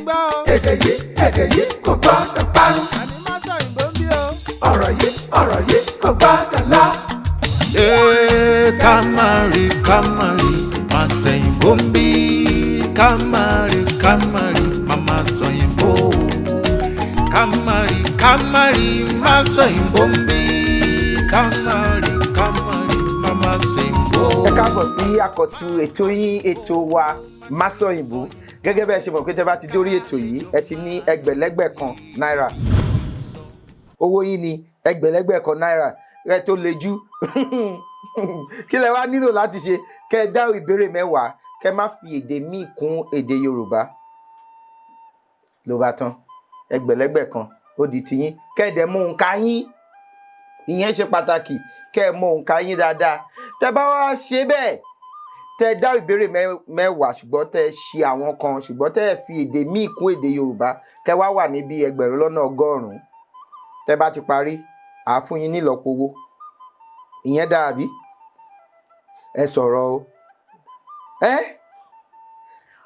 Gbọ́ o. Èdè yìí, èdè yìí kò gbọ́dọ̀ parun. Àní má sọ òyìnbó ń bí o. Ọ̀rọ̀ yìí, ọ̀rọ̀ yìí kò gbọ́dọ̀ lọ. Ee, ká má rí, ká má rí, má sẹ̀yìnbó ń bí. Ká má rí, ká má rí, má má sọ̀yìnbó. Ká má rí, ká má rí, má sọ̀yìnbó ń bí. Ká má rí, ká má rí, má má sẹ̀yìnbó. Ẹ káàbọ̀ sí àkọ́tún ètò yín, ètò wa, Másọ̀yìnbó. Gẹ́gẹ́ bẹ́ẹ̀ ṣe mọ̀ pé tẹ́ bá ti dórí ètò yìí, ẹ ti ní ẹgbẹ̀lẹ́gbẹ̀ kan náírà. Owó yín ni ẹgbẹ̀lẹ́gbẹ̀ kan náírà rẹ tó le jù. Kí lẹ wá nílò láti ṣe? Kẹ́ ẹ dáhùn ìbéèrè 10, kẹ́ ẹ má fi èdè míì kún èdè Yorùbá, ló bá tán. Ẹgbẹ̀lẹ́gbẹ̀ kan ó di tiyín. Kẹ́ ẹ dẹ̀ mú òǹkà yín, ìyẹn ṣe pàtàkì, kẹ́ ẹ mọ òǹkà yín dáadáa. Tẹ́ bá wá ṣe bẹ́ẹ̀, tẹ́ dá ìbéèrè 10, ṣùgbọ́n tẹ́ ṣe àwọn kan, ṣùgbọ́n tẹ́ fi èdè míì kún èdè Yorùbá, kẹ́ wá wà níbi 1,100,000. Tẹ́ bá ti parí, à á fún yín nílọ́po owó. Ìyẹn dáa bí? Ẹ sọ̀rọ̀ o, ẹ.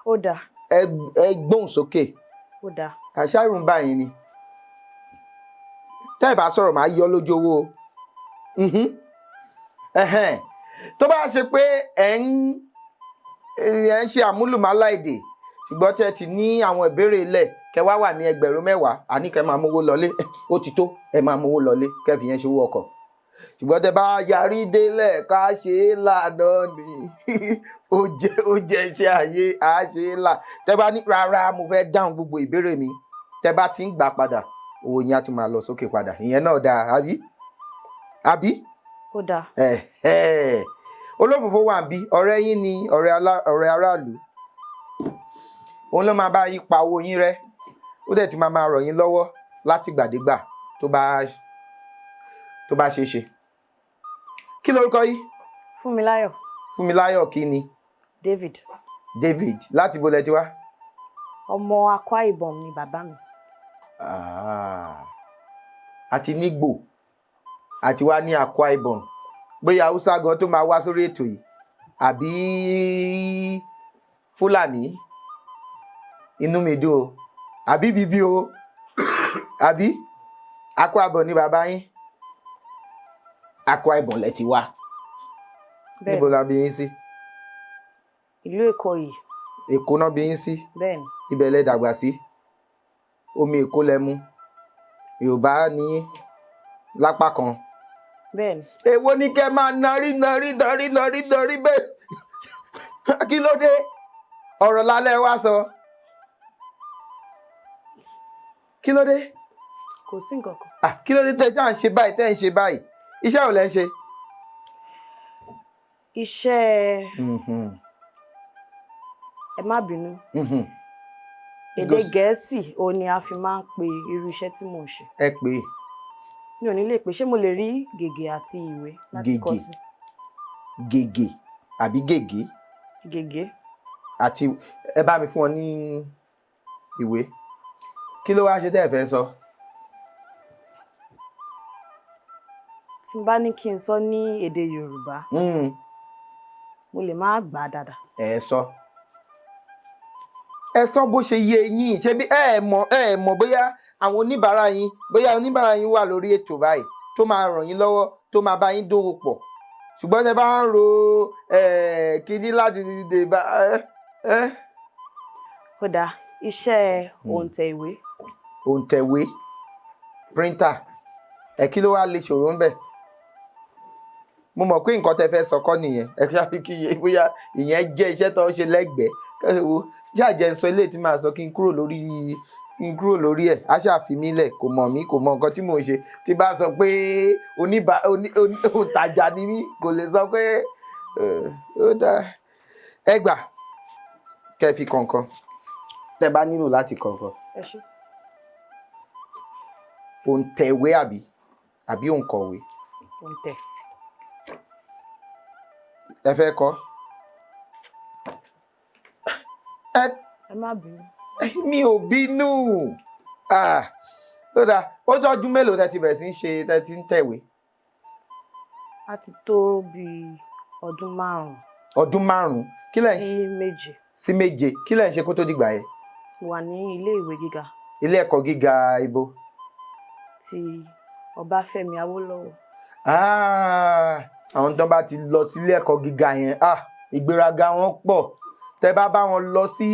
Ó dáa. Ẹ gbóhùn sókè. Ó dáa. Àṣàrù ń bá yín ni. Tẹ́ ẹ bá sọ̀rọ̀, máa yọ lójú owó o. Ẹhẹ́n. Tó bá ṣe pé ẹ ń ṣe àmúlùmálà èdè, ṣùgbọ́n tẹ́ ti ní àwọn ìbéèrè ilẹ̀, kẹ́ wá wà ní 10,000, àní kẹ́ máa mówó lọlé. Ó ti tó, ẹ máa mówó lọlé, kẹ́ fi yẹn ṣòwò ọkọ̀. Ṣùgbọ́n tẹ́ bá yarí délẹ̀, ká ṣe é lànà ni ó jẹ́ iṣẹ́ ayé, á ṣe é là. Tẹ́ bá ní rárá, mo fẹ́ dáhùn gbogbo ìbéèrè mi, tẹ́ bá ti ń gbà padà, owó yín á tún máa lọ sókè padà. Ìyẹn náà dáa, àbí? Àbí? Ó dáa. Ẹ̀hẹ́. Olófòfó wà ń bí, ọ̀rẹ́ yín ni, ọ̀rẹ́ aráàlú. Òun ló máa bá yín pa owó yín rẹ́. Ó dẹ̀ tún máa máa ràn yín lọ́wọ́ láti gbàdégbà tó bá ṣeé ṣe. Kí lorúkọ yín? Fúnmiláyọ̀. Fúnmiláyọ̀ kí ni? David. David. Láti bo lẹ ti wá? Ọmọ Akwa Ibom ni bàbá mi. Ah. Àti nígbò àti wá ní Akwa Ibom, bóyá Haúsá gan tó máa wá sórí ètò yìí àbí Fúlàní. Inú mi dùn o, àbí bíbí o, àbí Akwa Ibom ní bàbá yín? Akwa Ibom lẹ ti wá? Bẹ́ẹ̀ni. Níbo la bí yín sí? Ìlú Èkó yìí. Èkó náà bí yín sí? Bẹ́ẹ̀ni. Ibẹ̀ lẹ dàgbà sí? Omi Èkó lẹ mu? Yorùbá ní lápá kan? Bẹ́ẹ̀ni. Èwo ni kẹ́ máa narí narí narí narí narí bẹ́ẹ̀? Kí ló dé? Ọ̀rọ̀ lálẹ́ wá sọ. Kí ló dé? Kò sí nǹkan kan. Ah, kí ló dé tẹ́ ṣáà ń ṣe báyìí, tẹ́ ń ṣe báyìí? Iṣẹ́ ò lẹ́ ń ṣe? Iṣẹ́, ẹ má bínú, èdè Gẹ̀ẹ́sì ò ní a fi máa ń pe irú iṣẹ́ tí mò ń ṣe. Ẹ pè é. Mi ò ní lè pè. Ṣé mo lè rí gègé àti ìwé láti kọ Gègé. sí? Gègé àbí gègé? Gègé. Àti ẹ bá mi fún ọ ní ìwé. Kí ló wá ṣe tẹ́ ẹ fẹ́ sọ? Tí n bá ní kí n sọ ní èdè Yorùbá, mo lè má gbà á dáadáa. Ẹ sọ, ẹ sọ bó ṣe yé yín. Ṣé bí ẹ mọ̀ bóyá àwọn oníbàárà yín, bóyá oníbàárà yín wà lórí ètò báyìí tó máa ràn yín lọ́wọ́, tó máa bá yín dòwò pọ̀. Ṣùgbọ́n tẹ bá ń ro kíní láti dè bá ẹ. Ó dáa, iṣẹ́ òǹtẹ̀ ìwé. Òǹtẹ̀wé, printer. Ẹ kí ló wá lè ṣòro ń bẹ̀? Mo mọ̀ pé nǹkan tẹ fẹ́ sọ kọ́ nìyẹn. Ẹ ṣáà kí iye bóyá ìyẹn jẹ́ iṣẹ́ tó ń ṣe lẹ́gbẹ̀ẹ́ kẹ́sì wo. Ṣáà jẹ́ ń sọ eléyìí tí màá sọ, kí n kúrò lórí ẹ̀. Á ṣáà fi mí lẹ̀, kò mọ̀ mí, kò mọ nǹkan tí mò ń ṣe. Tí bá sọ pé oníbà oní òǹtajà ni mí, kò lè sọ pé ó dáa. Ẹ gbà, kẹ́ fi kọ̀ọ̀kan tẹ́ bá nílò láti kọ̀ọ̀kan. Ẹ ṣé. Òǹtẹ̀wé àbí òǹkọ̀wé? Òǹtẹ̀. Ẹ fẹ́ kọ́ ẹ. Ẹ má bínú. Mi ò bínú. Ah, ó dáa. Ó tó ọdún mélòó tẹ́ ti bẹ̀rẹ̀ sí í ṣe, tẹ́ ti ń tẹ̀wé? Á ti tó bíi ọdún 5. Ọdún 5. Kí lẹ̀ ń Sí 7. Sí 7. Kí lẹ̀ ń ṣe kó tó dìgbà yẹn? Mo wà ní ilé ìwé gíga. Ilé ẹ̀kọ́ gíga ibo? Ti Ọbáfẹ́mi Awólọ́wọ̀. Ah, àwọn tó bá ti lọ sílé ẹ̀kọ́ gíga yẹn, ah, ìgbéraga wọn pọ̀. Tẹ bá bá wọn lọ sí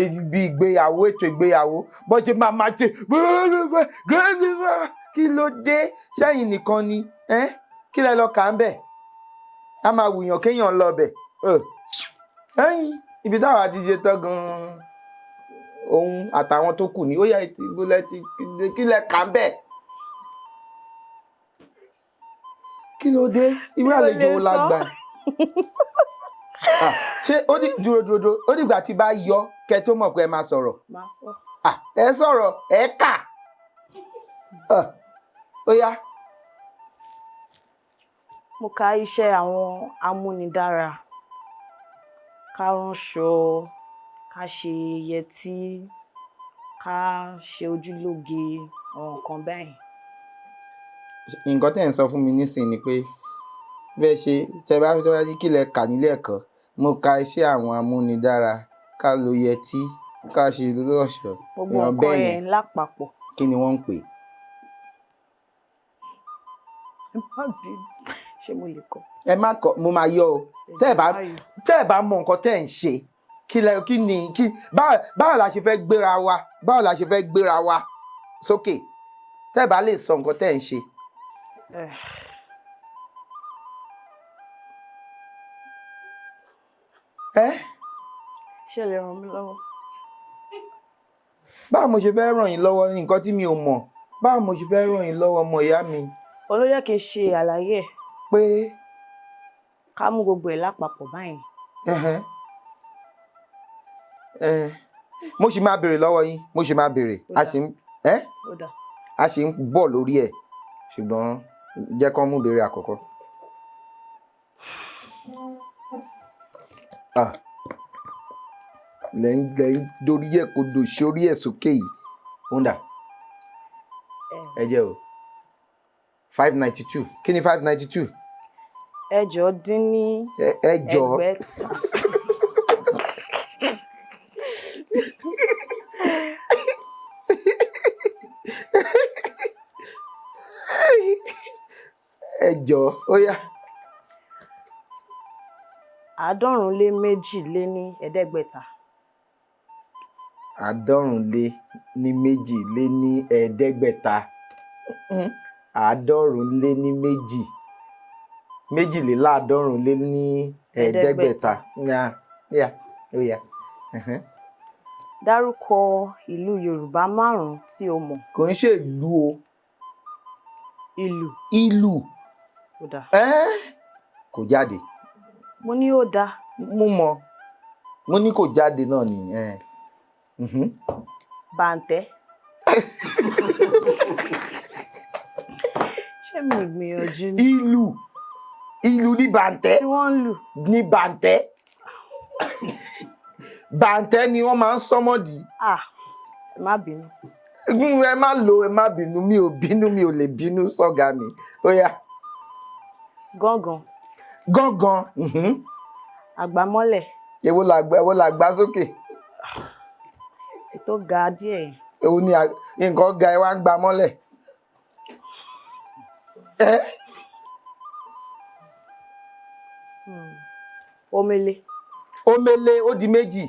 ibi ìgbéyàwó, ètò ìgbéyàwó, bó ṣe máa máa ṣe, kí ló dé? Sẹ́yìn nìkan ni kí lẹ lọ kà ń bẹ̀? A máa wùyàn kéèyàn lọ bẹ̀. Ẹ̀yìn ibi táwa ti ṣe tán gan-an, òun àtàwọn tó kù ní ó yá, ìbò lẹ ti, kí lẹ kà ń bẹ̀? Kí ló dé? Irú Mi ò àlejò lè wo la sọ. gbà? Ah, ṣé ó di dúró dúró dúró, ó dìgbà tí bá yọ kẹ́ tó mọ̀ pé ẹ máa sọ̀rọ̀? Máa sọ. Ah, ẹ sọ̀rọ̀, ẹ kà. Ah, ó yá. Mo ka iṣẹ́ àwọn amúnidára, ká ránṣọ, ká ṣe yẹtí, ká ṣe ojúlóge, àwọn nǹkan bẹ́ẹ̀. Nǹkan tẹ́ ẹ̀ ń sọ fún mi nísìnyí ni pé bẹ́ẹ̀ ṣe tẹ́ bá tẹ́ bá ní kí lẹ kà nílé ẹ̀kọ́, mo ka iṣẹ́ àwọn amúnidára, ká lo yẹtí, ká ṣe lọ́ṣọ̀ọ́, Gbogbo èèyàn nǹkan bẹ́ẹ̀ yẹn. yẹn lápapọ̀. Kí ni wọ́n ń pè é? Ẹ má bínú, ṣé mo lè kọ? Ẹ má kọ, mo máa yọ o. Tẹ́ ẹ bá mọ nǹkan tẹ́ ẹ̀ ń ṣe, kí lẹ kí ni kí báwo la ṣe fẹ́ gbéra wa, báwo la ṣe fẹ́ gbéra wa sókè tẹ́ ẹ bá lè sọ nǹkan tẹ́ ẹ̀ ń ṣe? Ẹ Ṣé lè ràn mí lọ́wọ́? Báwo mo ṣe fẹ́ ràn yín lọ́wọ́ ní nǹkan tí mi ò mọ̀? Báwo mo ṣe fẹ́ ràn yín lọ́wọ́, ọmọ ìyá mi? Òun ló jẹ́ kí n ṣe àlàyé ẹ̀. Pé ká mú gbogbo ẹ̀ lápapọ̀ báyìí. Ẹhẹ́n. Mo sì máa béèrè lọ́wọ́ yín, mo sì máa béèrè. Ó A dáa. sì ń ẹ́ Ó dáa. A sì ń bọ̀ lórí ẹ̀, ṣùgbọ́n jẹ́ kán mú béèrè àkọ́kọ́. Ah. Lẹ́ ń dorí ẹ̀ kodò sórí ẹ̀ sókè yìí. Ó ń dà. Ẹ jẹ́ o. 592. Kí ni 592? Ẹ̀jọ dín ní Ẹ̀jọ. ẹgbẹ̀ta. Ẹ̀jọ. Ó yá. 82 lé ní ẹ̀ẹ́dẹ́gbẹ̀ta. 82 lé ní ẹ̀ẹ́dẹ́gbẹ̀ta. 92, 92 lé ní ẹ̀ẹ́dẹ́gbẹ̀ta. Yá, yá, ó yá. Ẹ̀hẹ́n. Dárúkọ ìlú Yorùbá márùn-ún tí o mọ̀. Kò ń ṣe ìlú o. Ìlú. Ìlú. Ó dáa. Ẹ́, kò jáde. Mo ní ó dáa. Mo mọ̀. Mo ní kò jáde náà ni. Ẹ̀. Bàǹtẹ́. Ṣé mi gbìyànjú ni? Ìlú. Ìlú ní bàǹtẹ́. Tí wọ́n ń lù. Ní bàǹtẹ́. Bàǹtẹ́ ni wọ́n máa ń sọ́mọ́dì. Ah, ẹ má bínú. Ẹ má lo ẹ má bínú, mi ò bínú, mi ò lè bínú sọ́gà mi. Ó yá. Gángan. Gángan. Àgbàmọ́lẹ̀. Èwo la gbá sókè? Ètò ga díẹ̀ yẹn. Èwo ni nǹkan ga ẹ wá ń gbá mọ́lẹ̀? Ẹ́. Omele. Omele ó di méjì.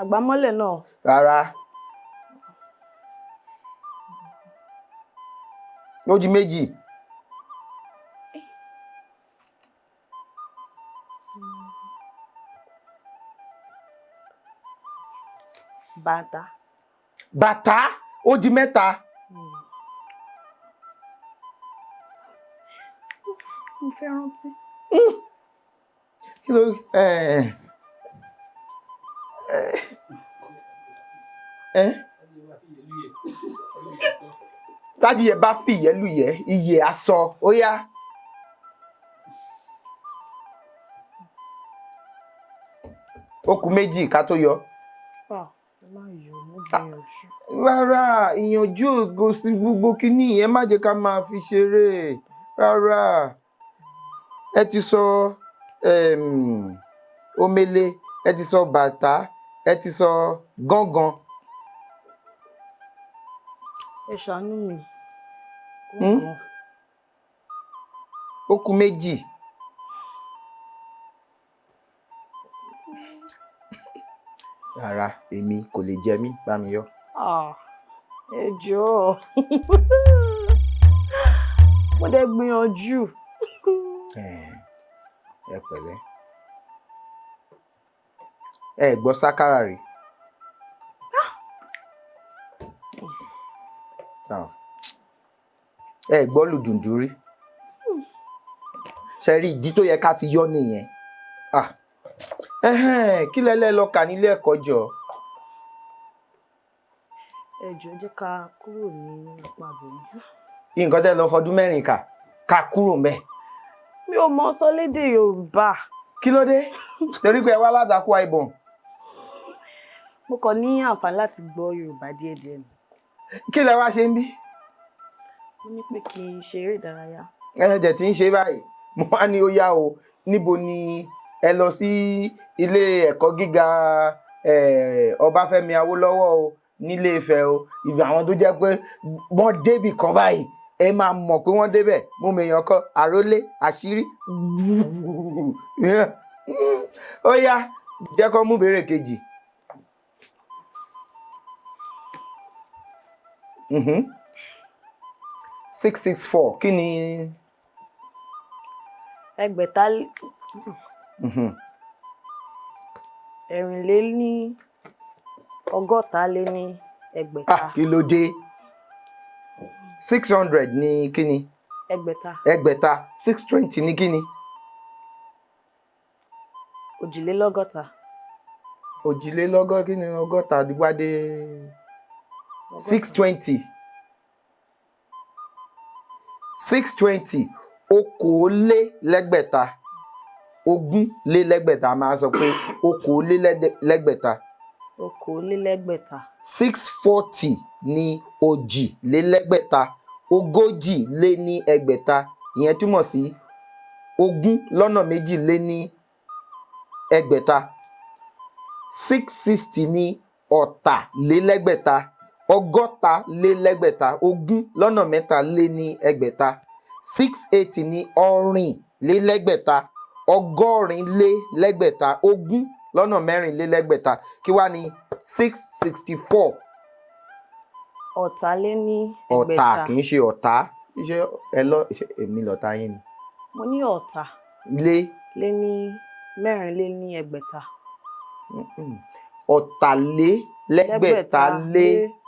Àgbàmọ́lẹ̀ náà. Rárá. Ó di méjì. Bàtà. Bàtà ó di mẹ́ta. Mo fẹ́ rántí. Kí ló ẹ tádìyẹ bá fìyẹ́ lùyẹ́, iyè aṣọ ó yá. Ó kù méjì ká tó yọ. Ẹ má yọ, mo gbìyànjú. Rárá, ìyànjú ògo sí gbogbo kínní, ẹ má jẹ́ ká máa fi ṣeré. Rárá. Ẹ ti sọ omele, ẹ ti sọ bàtà, Ẹ ti sọ gángan. Ẹ ṣàánú mi. Hmm? Gángan. Ó kù méjì. Rárá, èmi kò lè jẹ mí, bá mi yọ. Ah, ẹ jọ̀ọ́, mo dẹ̀ gbìyànjú. Ẹ pẹ̀lẹ́. Ẹ gbọ́ sákárà rí? Ah. Ẹ gbọ́ lùdùndú rí? Ṣe rí ìdí tó yẹ ká fi yọ nìyẹn. Ah. Ẹhẹ́n, kí lẹ́lẹ́ lọ kà nílé ẹ̀kọ́ jọ? Ẹ jọ̀ọ́, jẹ́ ká kúrò ní apá abòmí. Nǹkan tẹ́ lọ fọdún 4 kà, ká kúrò ńbẹ̀. Mi ò mọ sọ lédè Yorùbá. Kí ló dé? Torí pé ẹ wá láti Akwa Ibom. Mo kàn ní àǹfààní láti gbọ́ Yorùbá díẹ̀díẹ̀ ni. Kí lẹ wá ṣe ń bí? Mo ní pé kí n ṣe eré ìdárayá. Ẹ jẹ̀ tí ń ṣe báyìí. Mo wá ní ó yá o, níbo ni ẹ lọ sí ilé ẹ̀kọ́ gíga Ọbáfẹ́mi Awólọ́wọ̀ o, nílé Ifẹ̀ o, ibi àwọn tó jẹ́ pé wọ́n débì kan báyìí, ẹ máa mọ̀ pé wọ́n débẹ̀. Mo mèèyàn kan, àrólé, àṣírí. Ó yá, jẹ́ kó mú ìbéèrè kejì. 664, kí ni? Ẹgbẹ̀ta 664. Ah, kí ló dé? 600 ní kí ni? Ẹgbẹ̀ta. Ẹgbẹ̀ta. 620 ní kí ni? 162. Òjìlélọ́gọ́, kí ni ọgọ́ta wádé? 620. 620, 620. 620, a máa sọ pé 620. 620. 640 ní 620. 640, ìyẹn túmọ̀ sí 620. 660 ní 660, 660, 620. 680 ní 680, 680, 620. Kí wá ní 664? 640. Ọ̀tà, kì í ṣe ọ̀tá. Ṣé ẹ lọ, ṣe èmi lọ̀tá yín ni? Mo ní ọ̀tà. Lé. Lé ní 604. 604.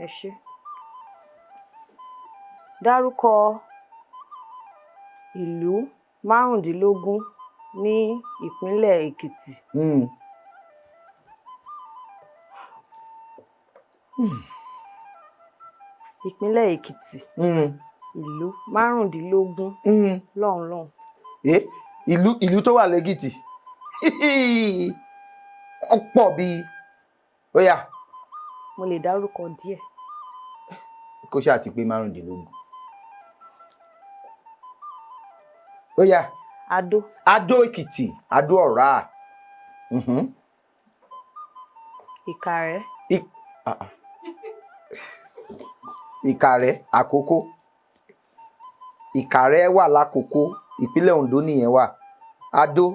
Ẹ ṣé. Dárúkọ ìlú 15 ní ìpínlẹ̀ Èkìtì. Ìpínlẹ̀ Èkìtì. Ìlú 15 lọ́hùn lọ́hùn. Ìlú tó wà lẹ́kìtì ó pọ̀ bíi, ó yá. Mo lè dárúkọ díẹ̀. Kó ṣáà ti pé 15. Ó yá. Adó. Adó Èkìtì, Adó Ọ̀rá. Ìkàrẹ́. Ìkàrẹ́, Àkókó. Ìkàrẹ́ wà lákòókò, ìpínlẹ̀ Oǹdó nìyẹn wà. Adó.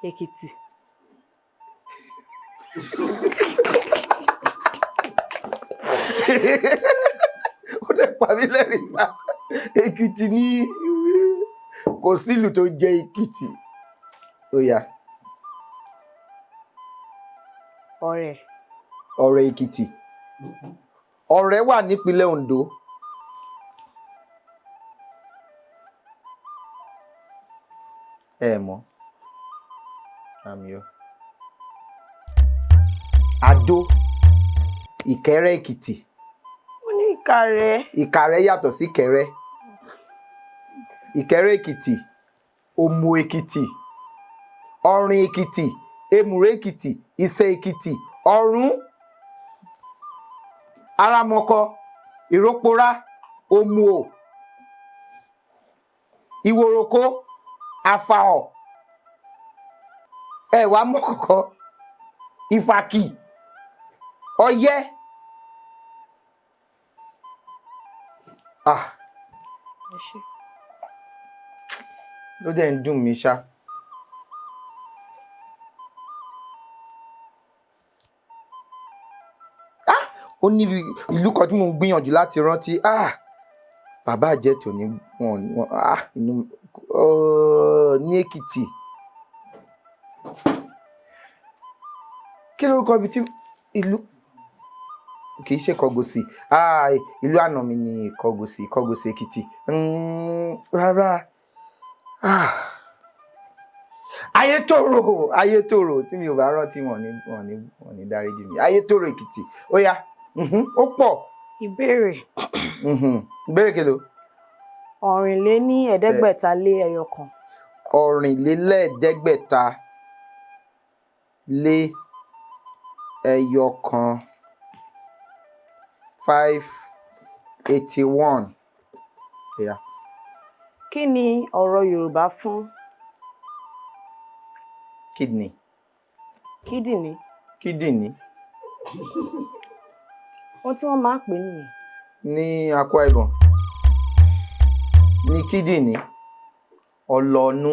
Èkìtì. Ó dẹ̀ pa mí lẹ́rìn sá. Èkìtì ní, kò sílùú tó jẹ́ Èkìtì. Ó yá. Ọ̀rẹ́. Ọ̀rẹ́ Èkìtì. Ọ̀rẹ́ wà nípínlẹ̀ Oǹdó. Ẹ mọ̀. Àmì ọ. Adó. Ìkẹrẹ́ Èkìtì. Mo ní Ìkàrẹ́. Ìkàrẹ́ yàtọ̀ sí Ìkẹrẹ́. Ìkẹrẹ́ Èkìtì, Òmù Èkìtì, Ọ̀rìn Èkìtì, Èmùrè Èkìtì, Ìsẹ̀ Èkìtì, Ọ̀rún, Aramọkọ, Ìróporá, Òmùò, Ìwòròkó, Àfàọ̀. Ẹ wàá mọ̀ kọ̀kọ́. Ìfàkì, ọyẹ́. Ah, Ẹ ṣé. ló dẹ̀ ń dùn mí ṣá. Ah, ó níbi ìlú kan tí mò ń gbìyànjú láti rántí. Ah, bàbá àjẹtò ní wọn wọn, ah, inú ní Èkìtì. Kí lórúkọ ibi tí ìlú kì í ṣe Kọgòsì? Ah, ìlú àná mi ni Kọgòsì, Kọgòsì Èkìtì. Rárá. Ah, Ayétòrò, Ayétòrò. Tí mi ò bá rántí, wọn ní dáríjì mi. Ayétòrò Èkìtì. Ó yá, ó pọ̀. Ìbéèrè Ìbéèrè kelo? 541. 581, 581. Yeah. Kí ni ọ̀rọ̀ Yorùbá fún Kidney. Kídìní? Kídìní. Ohun tí wọ́n máa ń pè é nìyẹn. Ní Akwa Ibom ní kídìní, ọlọ́nú,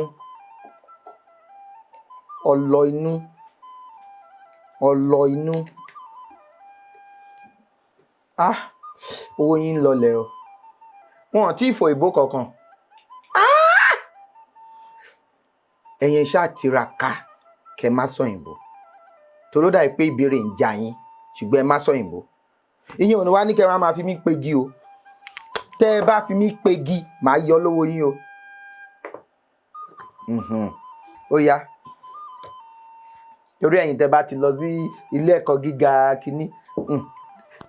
ọlọ inú, ọlọ inú. Ah, owó yín ń lọlẹ̀ o. Wọn ò tí ì fò ìbò kankan. Ah! Ẹ̀yin ṣáà tiraka kẹ́ má sọ òyìnbó, torí ó dàbí pé ìbéèrè ń já yín, ṣùgbọ́n ẹ má sọ òyìnbó. Ìyẹn ò ní wá ní kẹ́ ẹ máa fi mí pegi o. Tẹ́ ẹ bá fi mí pegi, màá yọ lówó yín o. Ó yá, torí ẹ̀yin tẹ́ bá ti lọ sí ilé ẹ̀kọ́ gíga kínní,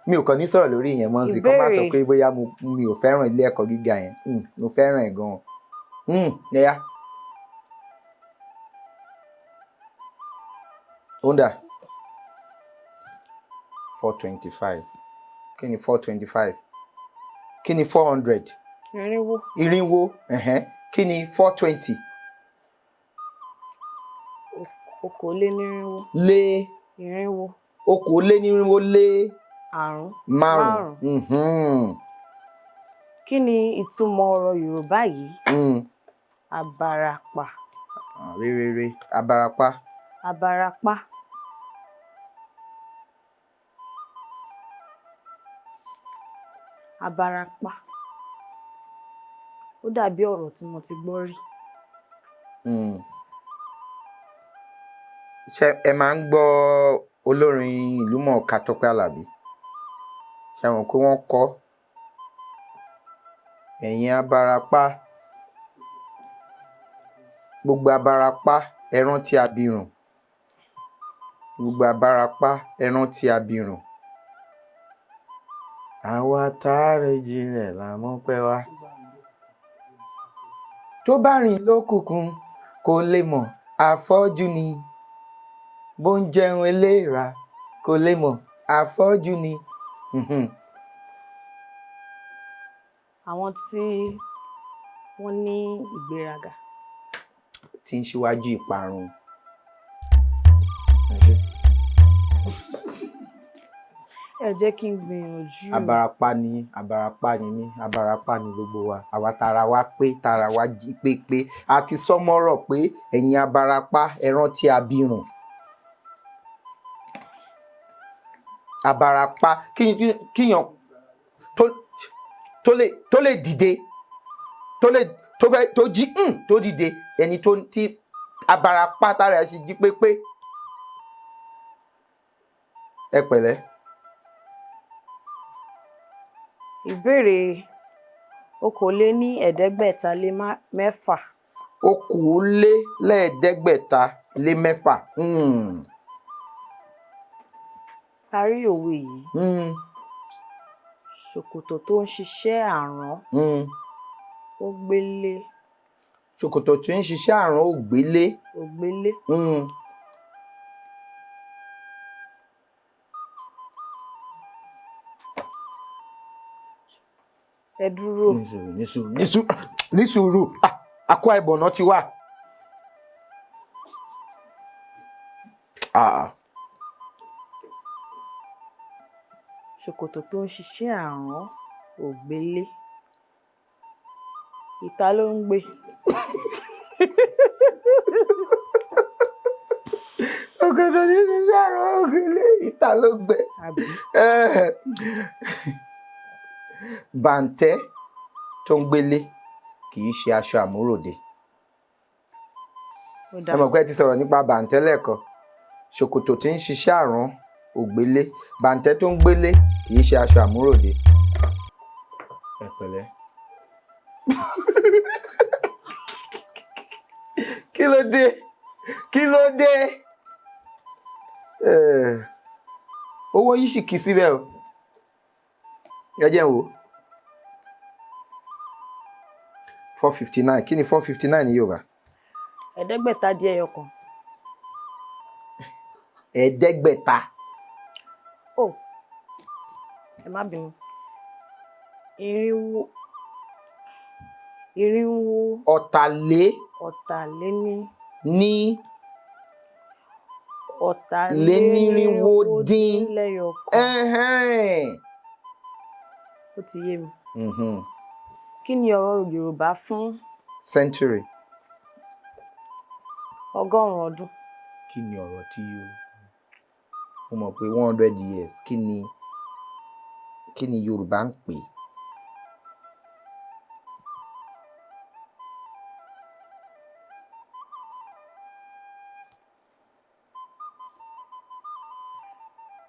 mi ò kàn ní sọ̀rọ̀ lórí ìyẹn mọ́ sí kọ́ má sọ Ìbéèrè pé bóyá mi ò fẹ́ràn ilé ẹ̀kọ́ gíga yẹn. Mo fẹ́ràn ẹ̀ gan-an. Ẹ̀yà Honda 425. Kí ni 425? Kí ni 400? 400. 400, ẹ̀hẹ́n. Kí ni 420? 420. Lé Irinwó. 420 lé Àrún. márùn. Márùn. Kí ni ìtumọ̀ ọ̀rọ̀ Yorùbá yìí? Abarapa. Ah, rere abarapa. Abarapá. Abarapá. Ó dàbí ọ̀rọ̀ tí mo ti gbọ́ rí. Ṣé ẹ máa ń gbọ́ olórin ìlú mọ̀ọ́ká Tọ́pẹ́ Àlàbí? Ṣé àwọn pé wọ́n kọ́ ẹ̀yin abarapá, gbogbo abarapá, ẹ rántí abirùn, gbogbo abarapá, ẹ rántí abirùn, àwa tá a rìn jinlẹ̀ là mọ̀ pẹ́ wá, tó bá rìn lókùnkùn kò lè mọ̀ àfọ́jú ni, bó ń jẹun eléèrà kò lè mọ̀ àfọ́jú ni. Àwọn tí wọ́n ní ìgbéraga. Tí ń ṣíwájú ìparun. Ẹ jẹ́ kí n gbìyànjú. Abarapá ni, abarapá ni mí, abarapá ni gbogbo wa. Àwa tara wa pé, tara wa jí pépé, a ti sọmọ́rọ̀ pé ẹ̀yin abarapá, ẹ rántí abirùn. Abarapá, kíyàn tó lè dìde, tó lè tó fẹ́ tó jí, tó dìde, ẹni tó tí abarapá tára ẹ̀ ṣe jí pépé. Ẹ pẹ̀lẹ́. Ìbéèrè 546. 546. Parí òwe yìí. Ṣòkòtò tó ń ṣiṣẹ́ àrán ó gbélé. Ṣòkòtò tí ń ṣiṣẹ́ àrán ò gbélé. Ò gbélé. Ẹ dúró. Ní sùúrù, ní sùúrù, ní sùúrù, ní sùúrù. Ah, Akwa Ibom náà ti wà. Ah, Ṣòkòtò tó ń ṣiṣẹ́ àrán ò gbélé. Ìta ló ń gbé. Ṣòkòtò tí ń ṣiṣẹ́ àrán ò gbélé, ìta ló gbé. Àbí? Eh, bàǹtẹ́ tó ń gbélé kì í ṣe aṣọ àmúròde. Ó Ẹ dáa. mọ̀ pé ẹ ti sọ̀rọ̀ nípa bàǹtẹ́ lẹ́ẹ̀kan. Ṣòkòtò tí ń ṣiṣẹ́ àrán ò gbélé, bàǹtẹ́ tó ń gbélé kì í ṣe aṣọ àmúròde. Ẹ pẹ̀lẹ́. Kí ló dé? Kí ló dé? Eh, owó yìí sì kì í síbẹ̀ o. Ẹ jẹ́ n wò. 459, kí ni 459 ní Yorùbá? 501. 500. Ó, ẹ má bínú. Irinwó. Irinwó. Ọ̀tàlé. Ọ̀tàléní. Ní. Ọ̀tàlénírínwó Lénírínwó dín. dín lẹ́yọ̀kan. Ẹ̀hẹ́n. Ó ti yé mi. Kí ni ọ̀rọ̀ Yorùbá fún Century. 100 ọdún? Kí ni ọ̀rọ̀ tí ó mo mọ̀ pé 100 years, kí ni Yorùbá ń pè é?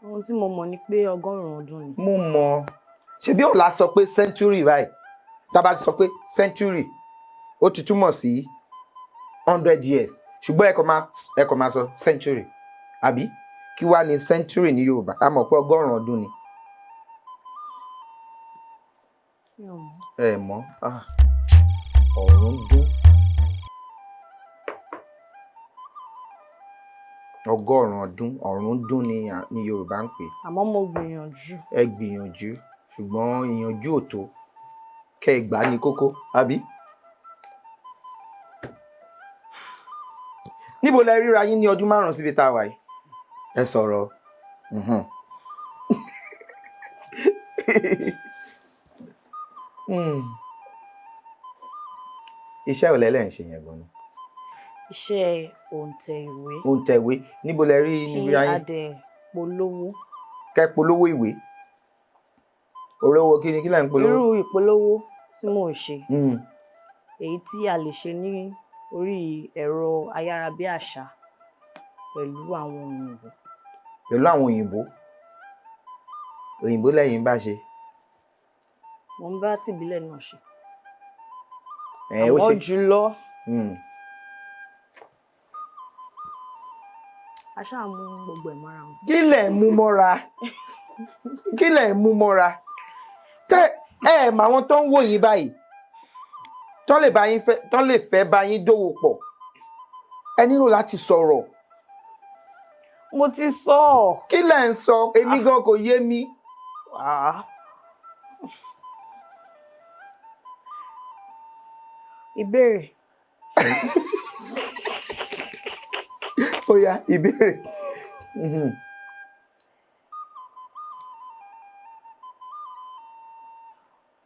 Ohun tí mo mọ̀ ni pé 100 ọdún ni. Mo mọ̀, ṣebí ọ̀la sọ pé century báyìí, tá a bá ti sọ pé century, ó ti túmọ̀ sí 100 years, ṣùgbọ́n ẹ kàn máa sọ century, àbí kí wá ní century ní Yorùbá? A mọ̀ pé 100 ọdún ni. Mi ò mọ̀. Ẹ mọ̀. Ah, ọ̀run dún, 100 ọdún, ọ̀run dún ni Yorùbá ń pè. Àmọ́ mo gbìyànjú. Ẹ gbìyànjú, ṣùgbọ́n ìyànjú ò tó, kẹ́ ẹ gbà á ní kókó, àbí. Níbo lẹ ríra yín ní ọdún 5 síbi tá a wà yìí? Ẹ sọ̀rọ̀. Iṣẹ́ ò lẹ́lẹ̀ ń ṣe yẹn gan-an? Iṣẹ́ òǹtẹ̀ ìwé. Òǹtẹ̀wé. Níbo lẹ rí Kí níbi ayé a dẹ̀ polówó. Kẹ́ polówó ìwé olówó, kí ni kí lẹ́ ń polówó? Irú ìpolówó tí mò ń ṣe, èyí tí a lè ṣe ní orí ẹ̀rọ ayárabíàṣá pẹ̀lú àwọn òyìnbó. Pẹ̀lú àwọn òyìnbó. Òyìnbó lẹ́yìn bá ṣe? Mo ń bá tìbílẹ̀ náà ṣe. Ẹ ó Àmọ́ ṣe jùlọ, a ṣáà mú gbogbo ẹ̀ mọ́ra wọn. Kí lẹ̀ ń mú mọ́ra? Kí lẹ̀ ń mú mọ́ra? Tẹ́ ẹ mọ àwọn tó ń wò yín báyìí, tó lè bá yín fẹ́, tó lè fẹ́ bá yín dòwò pọ̀, ẹ nílò láti sọ̀rọ̀. Mo ti sọ ọ́. Kí lẹ̀ ń sọ? Èmi gan kò yé mi. Ah. Ìbéèrè. Ó yá, ìbéèrè.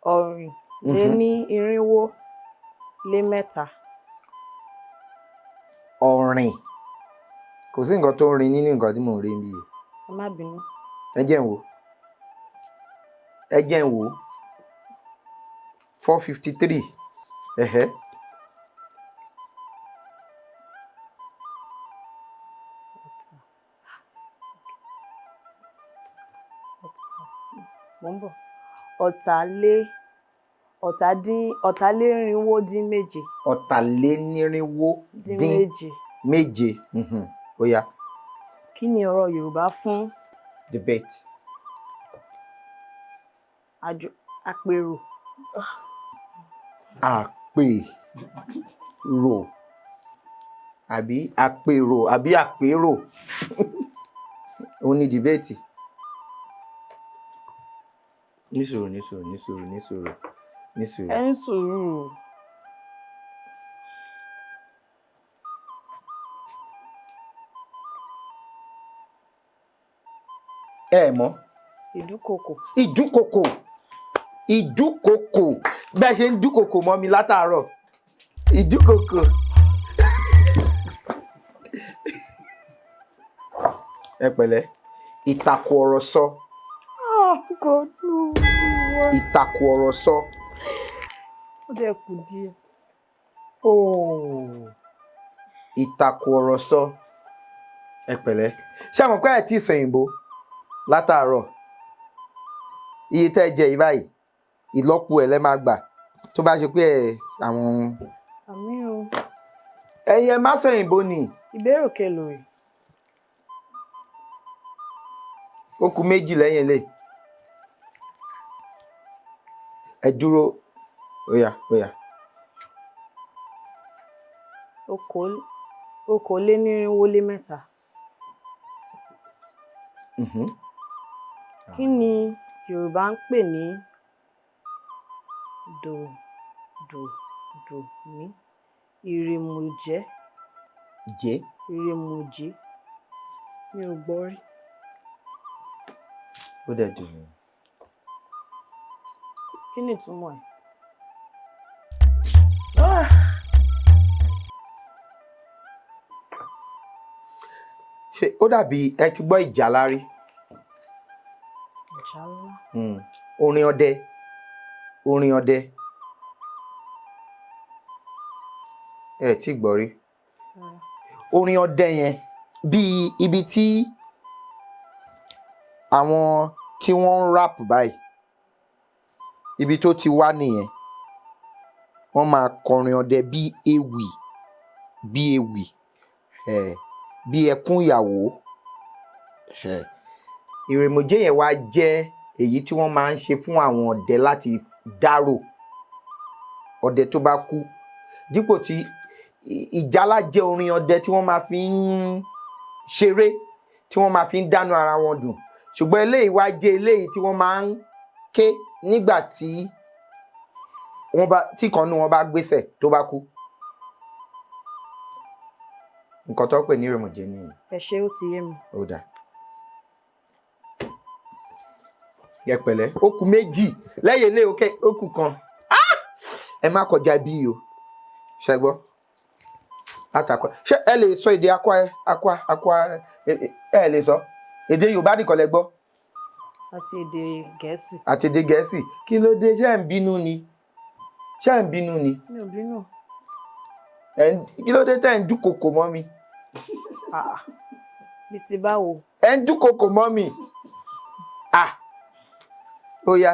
243. Ọ̀rìn. Kò sí nǹkan tó ń rin nínú nǹkan tí mò ń rí níbí yìí. Ẹ má bínú. Ẹ jẹ́ n wò, ẹ jẹ́ n wò. 453, ẹ̀hẹ́. Ọ̀tà. Ọ̀tà. Mò ń bọ̀. 247. 247 dín dín méje. Méje. Ó yá. Kí ni ọ̀rọ̀ Yorùbá fún Debate. Àjò àpérò? Àpèrò, àbí àpèrò, àbí àpérò, òun ni debate. Nísùúrù, nísùúrù, nísùúrù, nísùúrù, nísùúrù. Ẹ ní sùúrù o. Ẹ mọ̀? Ìdúkokò. Ìdúkokò, ìdúkokò. Bẹ́ẹ̀ ṣe ń dúkokò mọ́ mi látàárọ̀, ìdúkokò. Ẹ pẹ̀lẹ́. Ìtàkùn ọ̀rọ̀ sọ. Oh God, no. Ìtàkùn ọ̀rọ̀ sọ. Ó dẹ̀ kù díẹ̀. Oh. Ìtàkùn ọ̀rọ̀ sọ. Ẹ pẹ̀lẹ́. Ṣé àwọn pé ẹ tí ì sọ òyìnbó látàárọ̀? Iye tẹ́ ẹ jẹ yìí báyìí, ìlọ́po ẹ̀ lẹ́ máa gbà tó bá ṣe pé ẹ àwọn. Àmín o. Ẹ̀yin ẹ má sọ òyìnbó ni. Ìbéèrè kelòó rèé? Ó kù méjì lẹ́yìn eléyìí. Ẹ dúró. Óyá, óyá. 343. Kí ni Yorùbá ń pè ní dòdòdòní ìrèmòjé? Jẹ́. Ìrèmòjé. Mi ò gbọ́ rí. Ó dẹ̀ dùn mí. Kí ni ìtumọ̀ ẹ̀? Ṣé ó dàbí ẹ ti gbọ́ ìjálá rí? Ìjálá. Orin ọdẹ. Orin ọdẹ. Ẹ tí gbọ́ rí. Rárá. Orin ọdẹ yẹn, bíi ibi tí àwọn tí wọ́n ń rap báyìí, ibi tó ti wá nìyẹn. Wọ́n máa kọrin ọdẹ bí ewì, bí ewì, bí ẹkún ìyàwó. Ìrèmòjé yẹn wá jẹ́ èyí tí wọ́n máa ń ṣe fún àwọn ọdẹ láti dárò ọdẹ tó bá kú. Dípò tí ìjálá jẹ́ orin ọdẹ tí wọ́n máa fi ń ṣeré, tí wọ́n máa fi ń dánú ara wọn dùn. Ṣùgbọ́n eléyìí wá jẹ́ eléyìí tí wọ́n máa ń ké nígbà tí wọ́n bá, tí ìkan nínú wọn bá gbéṣẹ̀ tó bá kú. Nǹkan tó ń pè ní ìrèmòjé nìyẹn. Ẹ ṣé, ó ti yé mi. Ó dáa. Ẹ pẹ̀lẹ́. Ó kù méjì lẹ́yìn eléyìí, ó kù kan. Ah! Ẹ má kọjá bí o. Ṣé ẹ gbọ́? Àtàkọ́. Ṣé ẹ lè sọ èdè Akwa Akwa Akwa ẹ lè sọ? Èdè Yorùbá nìkan lẹ gbọ́. Àti èdè Gẹ̀ẹ́sì. Àti èdè Gẹ̀ẹ́sì. Kí ló dé? Ṣé ẹ̀ ń bínú ni? Ṣé ẹ̀ ń bínú ni? Mi ò bínú. Kí ló dé tẹ́ ẹ̀ ń dúnkokò mọ́ mi? Ah, bí ti báwo? Ẹ̀ ń dúnkokò mọ́ mi. Ah! Ó yá.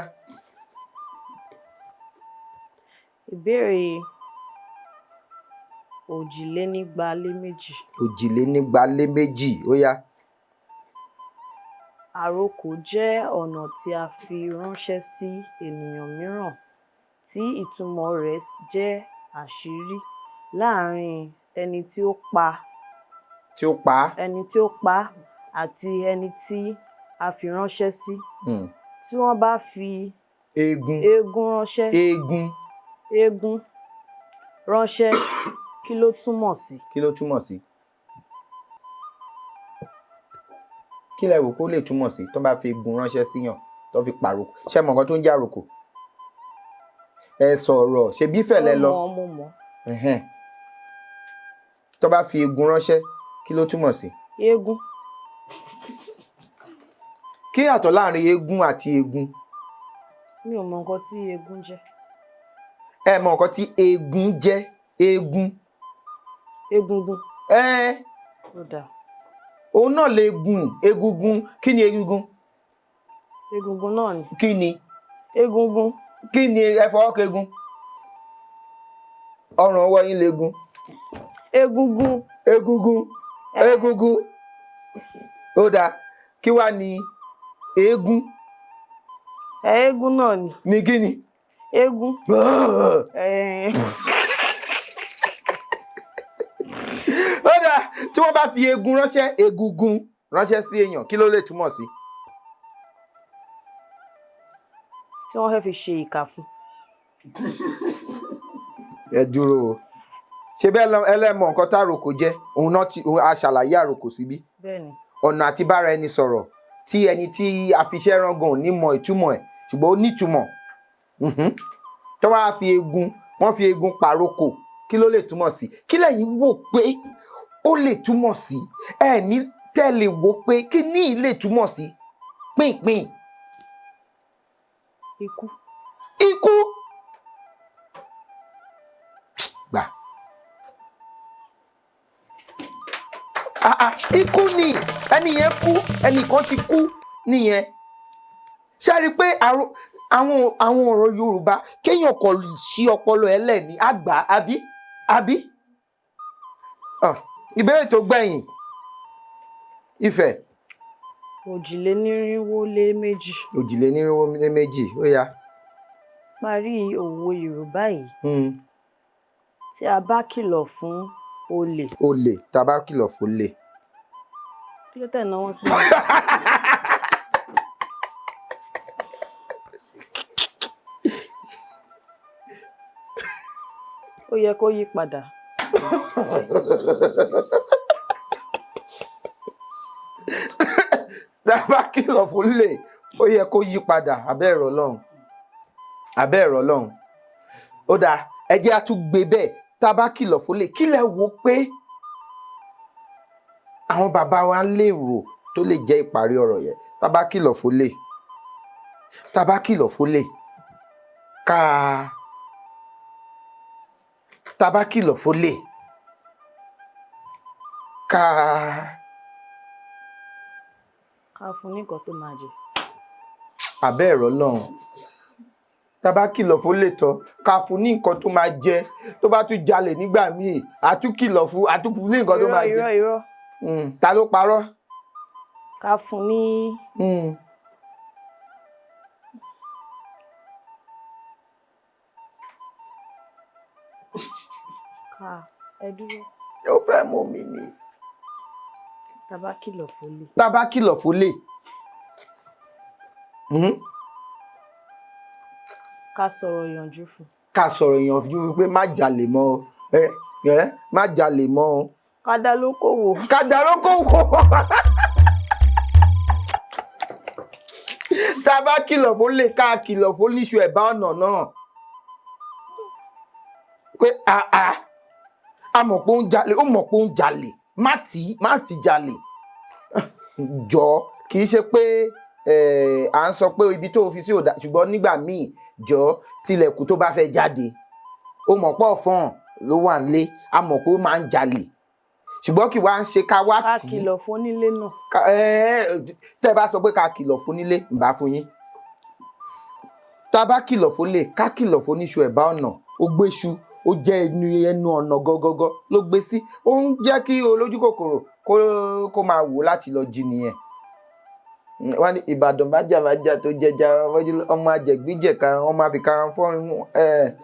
Ìbéèrè 242. 242. Ó yá. Àrokò jẹ́ ọ̀nà tí a fi ránṣẹ́ sí ènìyàn mìíràn tí ìtumọ̀ rẹ̀ jẹ́ àṣírí láàárín ẹni tí ó pa Tí ó pa á. Ẹni tí ó pa àti ẹni tí a fi ránṣẹ́ sí. Tí wọ́n bá fi Eegun. eégún ránṣẹ́. Eegun. Eégún ránṣẹ́, kí ló túmọ̀ sí? Kí ló túmọ̀ sí? Kí lẹ rò pé ó lè túmọ̀ sí tó bá fi eegun ránṣẹ́ síyàn, tó fi pàrokò? Ṣé ẹ mọ̀ nǹkan tó ń jẹ́ àrokò? Ẹ sọ̀rọ̀, ṣebí Ifẹ̀ lẹ lọ. Mo mọ̀, mo mọ̀. Ẹ̀hẹ́n. Tó bá fi eegun ránṣẹ́, kí ló túmọ̀ sí? Eégún. Kí yàtọ̀ láàrin eégún àti eegun? Mi ò mọ̀ nǹkan tí eégún jẹ́. Ẹ mọ̀ nǹkan tí eegun jẹ́? Eegun. Egungun. Ẹ́. Ó dáa. Òun náà lè gun egungun. Kí ni egungun? Egungun náà ni. Kí ni? Egungun. Kí ni ẹ fọwọ́ kegun? Ọrùn ọwọ́ yín legun. Egungun. Egungun. Egungun. Ó dáa. Kí wá ni eégún? Eégún náà ni. Ni kí ni? Eégún. Ó dáa, tí wọ́n bá fi eegun ránṣẹ́, egungun ránṣẹ́ sí èèyàn, kí ló lè túmọ̀ sí? Tí wọ́n fẹ́ fi ṣe ìkà fún. Ẹ dúró o. Ṣé bẹ́ẹ̀ ẹlẹ́mọ̀ nǹkan tá àròkò jẹ́? Òun náà ti, òun a ṣàlàyé àròkò síbí. Bẹ́ẹ̀ni. Ọ̀nà àti bára ẹni sọ̀rọ̀ Tí ẹni tí a fi iṣẹ́ rán gan ò ní mọ ìtumọ̀ ẹ̀, ṣùgbọ́n ó nítumọ̀. Tó wá fi eegun, wọ́n fi eegun pàrokò, kí ló lè túmọ̀ sí? Kí lẹ̀yin wò pé ó lè túmọ̀ sí? Ẹ ní tẹ́lẹ̀ wò pé kí ní lè túmọ̀ sí pínpín. Ikú. Ikú gbà. Ah, ah, ikú ni. Ẹni yẹn kú, ẹnìkan ti kú nìyẹn. Ṣe rí i pé àwọn ọ̀rọ̀ Yorùbá kéèyàn kò sí ọpọlọ ẹ lẹ́ni àgbà, àbí àbí? Ah, ìbéèrè tó gbẹ̀yìn, Ifẹ̀. 242. 242, ó yá. Parí òwe Yorùbá yìí. Tí a bá kìlọ̀ fún olè. Olè, tá a bá kìlọ̀ fún olè. Kí ló tẹ̀ náwó sí mi? Ó yẹ kó yí padà. Tá a bá kìlọ̀ fún olè, ó yẹ kó yí padà. Abẹ́ ẹ̀rọ Ọlọ́run, abẹ́ ẹ̀rọ Ọlọ́run. Ó dáa, ẹ jẹ́ á tún gbé bẹ́ẹ̀. Tá a bá kìlọ̀ fún olè, kí lẹ wo pé àwọn bàbá wa lè rò tó lè jẹ́ ìparí ọ̀rọ̀ yẹn? Tá a bá kìlọ̀ fún olè, tá a bá kìlọ̀ fún olè, ká tá a bá kìlọ̀ fún olè, ká Ká fún ní nǹkan tó máa jẹ. Abẹ́ ẹ̀rọ Ọlọ́run. Tá a bá kìlọ̀ fún lè tọ́, ká fún ní nǹkan tó máa jẹ. Tó bá tún jalè nígbà míì, a tún kìlọ̀ fún, a tún fún ní nǹkan tó Irọ́. máa jẹ. Irọ́, irọ́. Ta ló parọ́? Ká fún ní Ká ẹ dúró. Ó fẹ́ mú mi ni. Tá a bá kìlọ̀ fólè. Tá a bá kìlọ̀ fólè. Ká sọ̀rọ̀ ìyànjú fún. Ká sọ̀rọ̀ ìyànjú fún pé má jalè mọ́ o. Ẹ ẹ, má jalè mọ́ o. Ká dá lókòwò. Ká dá lókòwò. Tá a bá kìlọ̀ fólè, ká kìlọ̀ fóníṣu ẹ̀bá ọ̀nà náà pé àà, a mọ̀ pé ó ń jalè, ó mọ̀ pé ó ń jalè, má tì í, má tì í jalè jọ. Kì í ṣe pé à ń sọ pé ibi tó o fi sí ò dáa, ṣùgbọ́n nígbà míì, jọ, tilẹ̀kùn tó bá fẹ́ jáde. Ó mọ̀ pé ọ̀fọ̀n ló wà nílé, a mọ̀ pé ó máa ń jalè, ṣùgbọ́n kì wá ń ṣe ká wá Ká tì í. kìlọ̀ fún onílé náà. Tẹ́ ẹ bá sọ pé ká kìlọ̀ fún nílé, ń bá fún yín. Tá a bá kìlọ̀ fólè, ká kìlọ̀ fún oníṣu ẹ̀bá ọ̀nà. Ó gbéṣu, ó jẹ́ ẹnu ẹnu ọ̀nà gọ́gọ́gọ́ ló gbé sí, ó ń jẹ́ kí olójú kòkòrò kó máa wò láti lọ jí nìyẹn. Wọ́n ní Ìbàdàn májàmájà tó jẹjà ọmọ ajẹ̀gbíjẹ̀ karùn-ún, ọmọ àfikàràn fọ́ọ̀rùn ẹ̀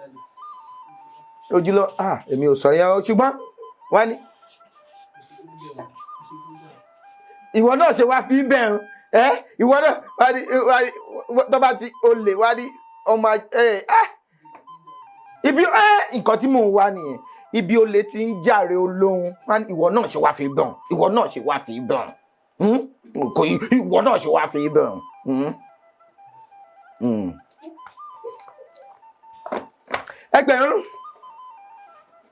ojúlọ. Ah, èmi ò sọ yẹn o, ṣùgbọ́n wọ́n ní ìwọ náà ṣe wá fi bẹ́ẹ̀ hàn ẹ́. Ìwọ náà wá ní tó bá ti olè, wá ní ọmọ ẹ ah ibi ẹ nǹkan tí mò ń wá nìyẹn. Ibi olè ti ń jàre olóhun. Wá ní ìwọ náà ṣe wá fi bẹ́ẹ̀ hàn, ìwọ náà ṣe wá fi bẹ́ẹ̀ hàn. Kò yí, ìwọ náà ṣe wá fi bẹ́ẹ̀ hàn. Ẹgbẹ̀rún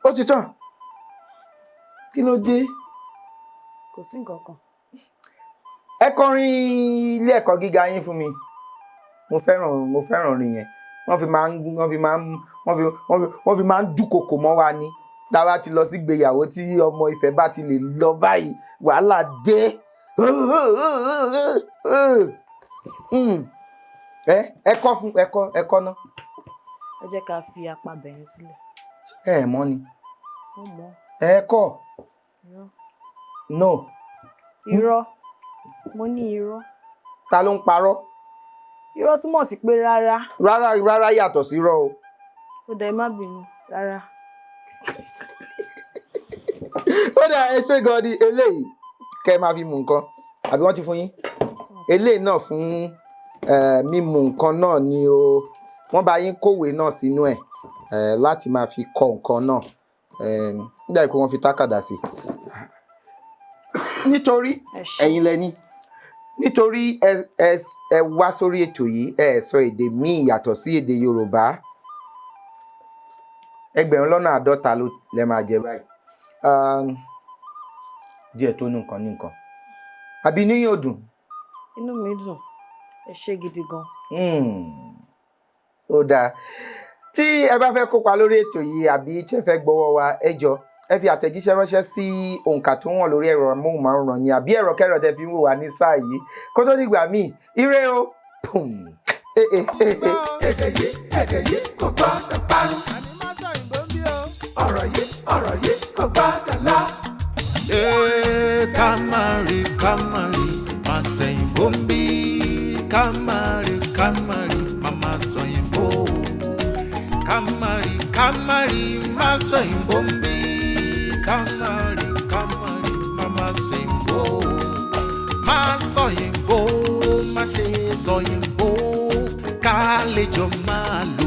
ó ti tán. Kí ló dé? Kò sí nǹkan kan. Ẹ kọrin ilé ẹ̀kọ́ gíga yín fún mi. Mo fẹ́ràn orin yẹn. Wọ́n fi máa ń wọ́n fi máa ń dúnkokò mọ́ wa ni. Tá a bá ti lọ sí ìgbéyàwó, tí ọmọ Ifẹ̀ bá ti lè lọ báyìí, wàhálà dé. Ẹ kọ́ fún, ẹ kọ́ ná. Ẹ jẹ́ ká fi apá bẹ̀yẹn sílẹ̀. Ẹ mọ̀ ni. Ó mọ̀. Ẹ kọ́. Irọ́. No. Irọ́, mo ní irọ́. Ta ló ń parọ́? Irọ́ túmọ̀ sí pé rárá. Rárá, rárá yàtọ̀ sí irọ́ o. Ó dẹ̀, má bínú, rárá. Ó dà, ẹ ṣé gan ni. Eléyìí kẹ́ ẹ máa fi mu nǹkan, àbí wọ́n ti fún yín eléyìí náà fún mímu nǹkan náà ni o. Wọ́n bá yín kówèé náà sínú ẹ̀ láti máa fi kọ nǹkan náà nígbà tí wọ́n fi tákàdá sí nítorí Ẹ ṣé. ẹ̀yin lẹni. Nítorí ẹ wá sórí ètò yìí, ẹ sọ èdè míì yàtọ̀ sí èdè Yorùbá, 50,000 ló lẹ máa jẹ báyìí. Díẹ̀ tó ní nǹkan ní nǹkan, àbí níyàn ò dùn? Inú mi dùn, ẹ ṣé gidi gan. Ó dáa. Tí ẹ bá fẹ́ kópa lórí ètò yìí àbí tí ẹ fẹ́ gbọ́wọ́ wa, ẹ jọ, ẹ fi àtẹ̀jíṣẹ́ ránṣẹ́ sí òǹkà tó wọ̀n lórí ẹ̀rọ amóhùnmáwòrán yín àbí ẹ̀rọ kẹ́rọ tẹ́ fi ń wò wá ní sáà yìí. Kó tó dìgbà míì, ire o. Pum. Eh, eh, eh, eh. Èdè yìí kò gbọ́dọ̀ parun. Ọ̀rọ̀ yìí kò gbọ́dọ̀ lọ. Ee, ká má rí, ká má rí, má sẹ̀yìnbó ń bí. Ká má rí, ká má rí, má má sọ̀yìnbó. Ká má rí, ká má rí, má sọ̀yìnbó ń bí. Ká má rí, ká má rí, má má sẹ̀yìnbó. Má sọ̀yìnbó, má ṣe sọ̀yìnbó. Ká lè jọ máa lò.